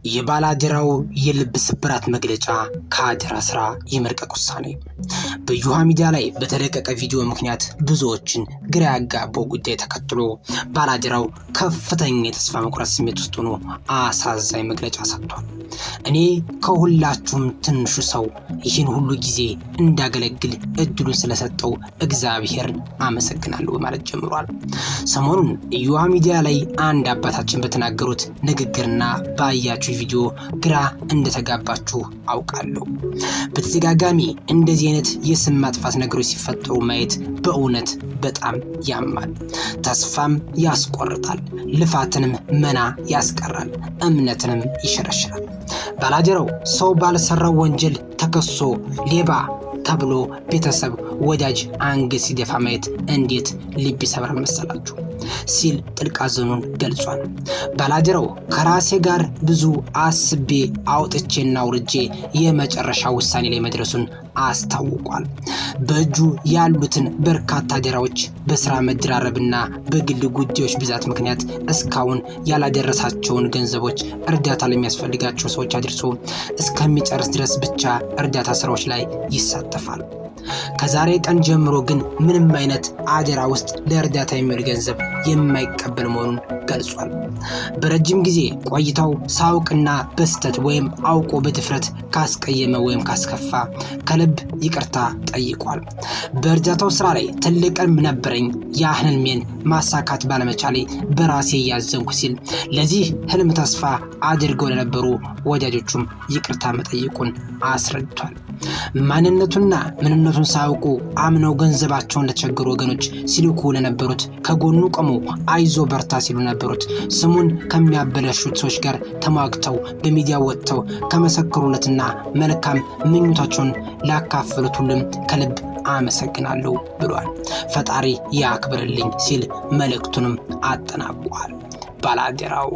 የባላደራው የልብ ስብራት መግለጫ፣ ከአደራ ስራ የመልቀቅ ውሳኔ። በእዮሃ ሚዲያ ላይ በተለቀቀ ቪዲዮ ምክንያት ብዙዎችን ግራ ያጋባው ጉዳይ ተከትሎ ባላደራው ከፍተኛ የተስፋ መቁረጥ ስሜት ውስጥ ሆኖ አሳዛኝ መግለጫ ሰጥቷል። እኔ ከሁላችሁም ትንሹ ሰው ይህን ሁሉ ጊዜ እንዳገለግል እድሉን ስለሰጠው እግዚአብሔርን አመሰግናለሁ በማለት ጀምሯል። ሰሞኑን እዮሃ ሚዲያ ላይ አንድ አባታችን በተናገሩት ንግግርና ባያችሁ ቪዲዮ ግራ እንደተጋባችሁ አውቃለሁ። በተደጋጋሚ እንደዚህ አይነት የስም ማጥፋት ነገሮች ሲፈጠሩ ማየት በእውነት በጣም ያማል፣ ተስፋም ያስቆርጣል፣ ልፋትንም መና ያስቀራል፣ እምነትንም ይሸረሽራል። ባላደራው ሰው ባልሰራው ወንጀል ተከሶ ሌባ ተብሎ ቤተሰብ፣ ወዳጅ አንገት ሲደፋ ማየት እንዴት ልብ ይሰብራል መሰላችሁ ሲል ጥልቅ ሐዘኑን ገልጿል። ባላደራው ከራሴ ጋር ብዙ አስቤ አውጥቼና አውርጄ የመጨረሻ ውሳኔ ላይ መድረሱን አስታውቋል። በእጁ ያሉትን በርካታ አደራዎች በስራ መደራረብና በግል ጉዳዮች ብዛት ምክንያት እስካሁን ያላደረሳቸውን ገንዘቦች እርዳታ ለሚያስፈልጋቸው ሰዎች አድርሶ እስከሚጨርስ ድረስ ብቻ እርዳታ ስራዎች ላይ ይሳተፋል። ከዛሬ ቀን ጀምሮ ግን ምንም አይነት አደራ ውስጥ ለእርዳታ የሚውል ገንዘብ የማይቀበል መሆኑን ገልጿል። በረጅም ጊዜ ቆይታው ሳውቅና በስተት ወይም አውቆ በድፍረት ካስቀየመ ወይም ካስከፋ ከልብ ይቅርታ ጠይቋል። በእርዳታው ስራ ላይ ትልቅ ሕልም ነበረኝ። ያ ህልሜን ማሳካት ባለመቻሌ በራሴ እያዘንኩ ሲል ለዚህ ህልም ተስፋ አድርገው ለነበሩ ወዳጆቹም ይቅርታ መጠየቁን አስረድቷል። ማንነቱና ምንነቱን ሳያውቁ አምነው ገንዘባቸውን ለተቸገሩ ወገኖች ሲልኩ ለነበሩት፣ ከጎኑ ቆመው አይዞ በርታ ሲሉ ነበሩት፣ ስሙን ከሚያበላሹት ሰዎች ጋር ተሟግተው በሚዲያ ወጥተው ከመሰከሩለትና መልካም ምኞታቸውን ላካፈሉት ሁሉም ከልብ አመሰግናለሁ ብሏል። ፈጣሪ ያክብርልኝ ሲል መልእክቱንም አጠናቋል። ባላደራው።